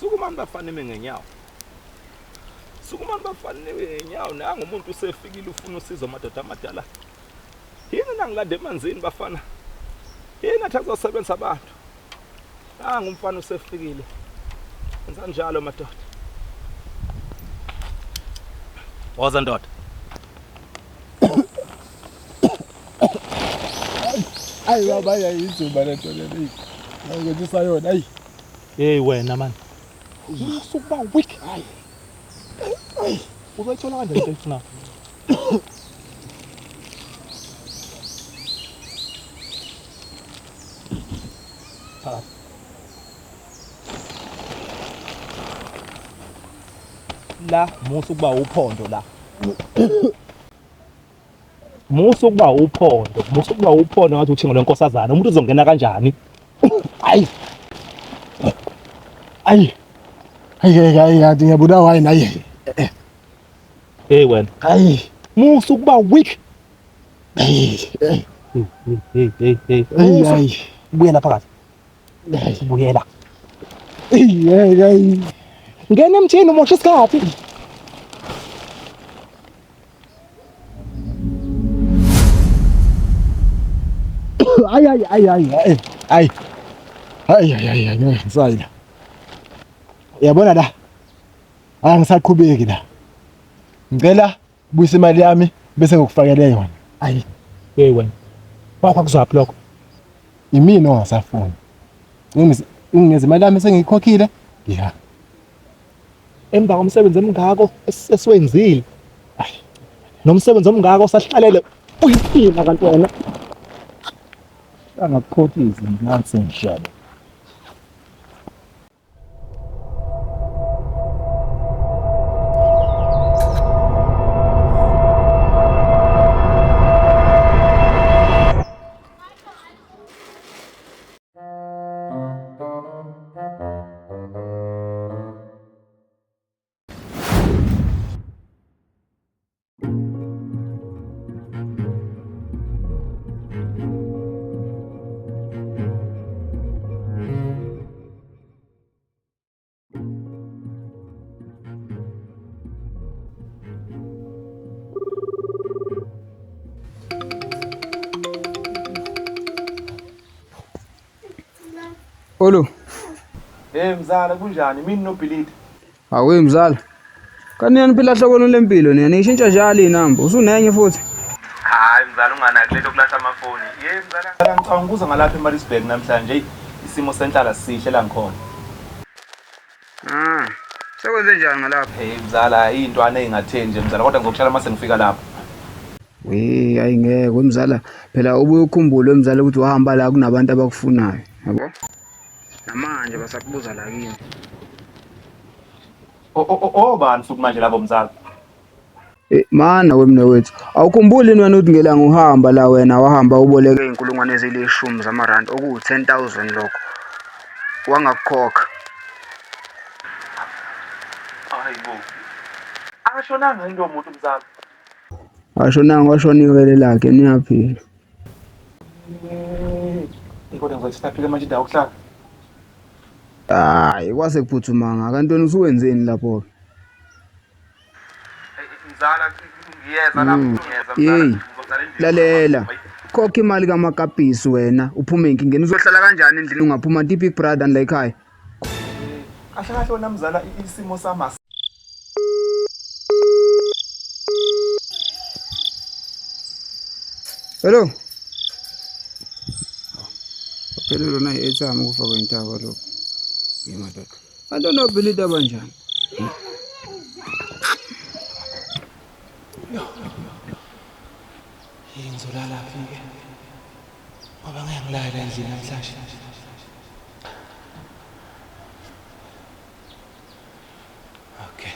Sukumani bafana nime ngenyawo. Sukumani bafana nime ngenyawo nangu umuntu usefikile ufuna usizo madoda amadala. Yini nangilanda emanzini bafana? Yini athi azosebenza abantu? Nangu umfana usefikile. Enza njalo madoda. Woza ndoda. Ayi baba ayinzima le nto le. Ngenzisa yona ayi. Hey wena man. Usukuba weak. Hayi. Uzoyithola kanjani into oyifunayo? Phakathi. La musa ukuba uphondo la. Musa ukuba uphondo, musa ukuba uphondo ngathi uthingo lwenkosazana. Umuntu uzongena kanjani? Ayi. Ayi. Ayi ayi ayi ngiyabulawa hayi naye. Hey wena. Ayi. Musa ukuba weak. Hey hey hey hey hey. Ayi ayi. Buyela phakathi. Buyela. Hey hey. Ngena emthini umosha isikhathi. Ay ay ay ay ay ay ay ay ay ay ngisayila. Uyabona la, angisaqhubeki la. Ngicela buyisa imali yami bese ngikufakele yona. Ayi. Hey wena. Wakho akuzwaphi lokho? Imina ongasafuni. Nginikeze imali yami sengiyikhokhile. Ya. Emva komsebenzi emngako esiwenzile. Ayi. Nomsebenzi omngako sahlalele uyisima kanti wena. Angakukhohlisi nansi njalo. Olo. Hey mzala kunjani? Mina noBhilidi. Awu mzala. Kanti niphila hlobo lempilo nina nishintsha njalo inamba. Usunenye futhi. Hayi mzala unganaki lento kulahla amafoni. Ye mzala ngicabanga ukuza ngalapha eMaritzburg namhlanje. Isimo senhlala sihle la ngikhona. Ah. Sekwenze njani ngalapha? Hey mzala iy'ntwana ey'ngatheni nje mzala kodwa ngizokushela uma sengifika lapho. We ayi ngeke mzala phela ubuye ukhumbule mzala ukuthi wahamba la kunabantu abakufunayo yabo. Namanje basakubuza la kimi. Obani futhi manje labo mzala? Mana wemne wethu awukhumbuli yini wena ukuthi ngelanga uhamba la wena wahamba uboleke iy'nkulungwane ezilishumi zamarandi okuwu-10,000 lokho wangakukhokha. Hayi bo. Akashonanga yini lowo muntu mzala? Ashonanga washona iwele lakhe niyaphila. Kodwa ngizoyithatha manje indawo yokuhlala. Hayi kwase kuphuthumanga kanti wena usuwenzeni lapho-ke? Mzala ngiyeza lapho ngiyeza mzala. Yeyi, Ngizocela endlini. lalela khokha imali kamakapisi wena uphume enkingeni uzohlala kanjani endlini ungaphuma nti big brother la ekhaya. Kahle kahle wena mzala isimo sami Hello. Phelelwa na i-airtime ukufa kwentaba lokho. Ye madoda. Kanti onobhilidi abanjani? Ngizolala phi-ke? Ngoba ngeke ngilale la endlini namhlanje. Okay.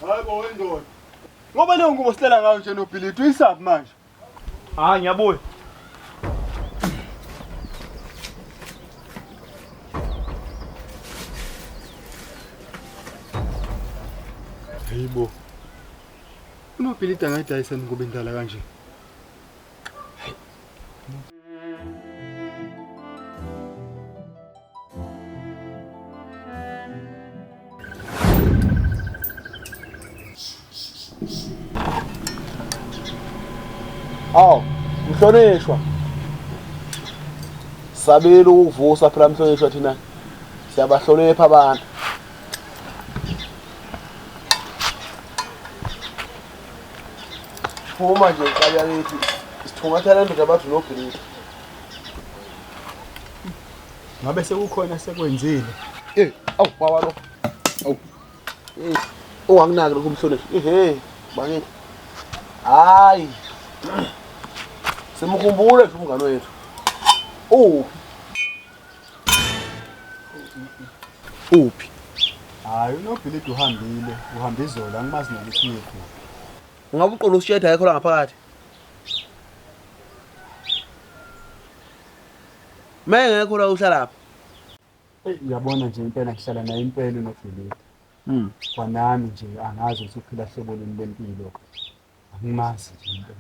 Hayi bo wendoda. Ngoba leyo ngubo sihlela ngayo nje noBhilidi uyisaphi manje? Hayi ngiyabuya. Hayibo. Unobhilidi angayidayisa ingubo endala kanje. Awu, mhlonishwa. Sabile ukuvusa phela mhlonishwa thina. Siyabahlonipha abantu. Phuma nje inkabi yakithi. Sithungatha le ndoda bathi unobhilidi. Ngabe sekukhona sekwenzile. Eh, awu baba lo. Awu. Eh, ungakunaki lokhu mhlonishwa. Ehhe, bakithi. Hayi. Simkhumbule nje umngane wethu. Uphi? Uphi? Hayi unobhilidi uhambile, uhamba izolo angimazi nokuthi uyephi. Ungabe uqonda usisheda akekho la ngaphakathi. Mengekho la uhlalaphi? Eyi uyabona nje impela ngihlala naye impela unobhilidi. Kwanami nje angazi ukuthi uphila hlobo luni lwempilo. Angimazi nje impela.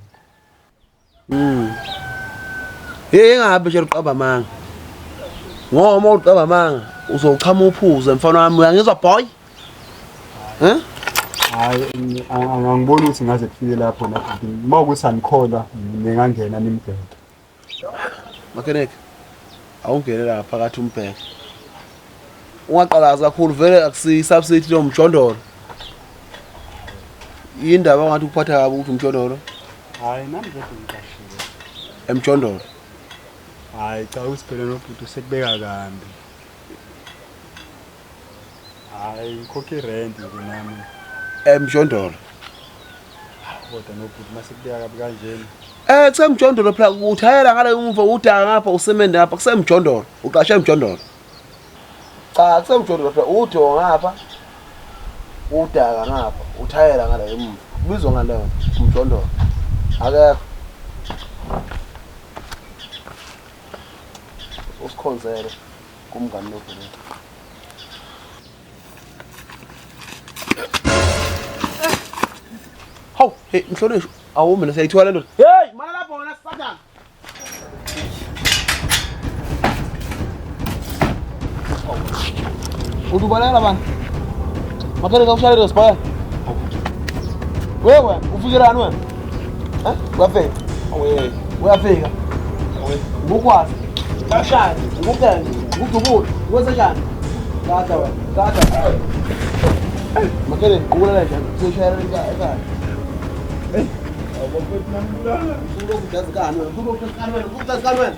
Hey engabe nje uqamba amanga. Ngoba uma uqamba amanga uzochama uphuze mfana wami uyangizwa boy? Eh? Hayi angiboni ukuthi ngaze kufike lapho nabhuti. Uma ukuthi anikholwa ningangena nimbheke. Makeneke. Awungene la phakathi umbheke. Ungaqalazi kakhulu vele akusiyi subsidy lo mjondolo. Indaba ngathi ukuphatha kabi ukuthi umjondolo Hayi nami kade ngiqashiwe. emjondolo. Hayi cha usiphele nobhuti usekubeka kambi. Hayi ngikhokha irent nje nami. Emjondolo. Kodwa nobhuti mase kubeka kabi kanjena. Eh kusemjondolo phela uthayela ngale umva udaka ngapha usemende ngapha kusemjondolo uqashe emjondolo. Cha kusemjondolo phela udonga ngapha udaka ngapha uthayela ngale emuva kubizwa ngaleyo umjondolo. Akekho. Usikhonzele kumngani nobhuti. Hawu, hey mhlonishwa, awu mina siyayithola le ndoda. Hey, mana lapho wena sathana. Uthi ubalekela bani? Makereka ushayele sibaya. Wewe ufikelani wena? Eh? Uyafika? Awe, uyafika. Awe, ngukwazi. Kashani, ngukende, ngudubule, wenze njani? Tata wena, tata. Makereka qukula njani? Sishayela ekhaya. Hey. Awubafethu nambulala. Usuloku ujazi kani wena? Usuloku ujazi kani wena? Usuloku ujazi kani wena?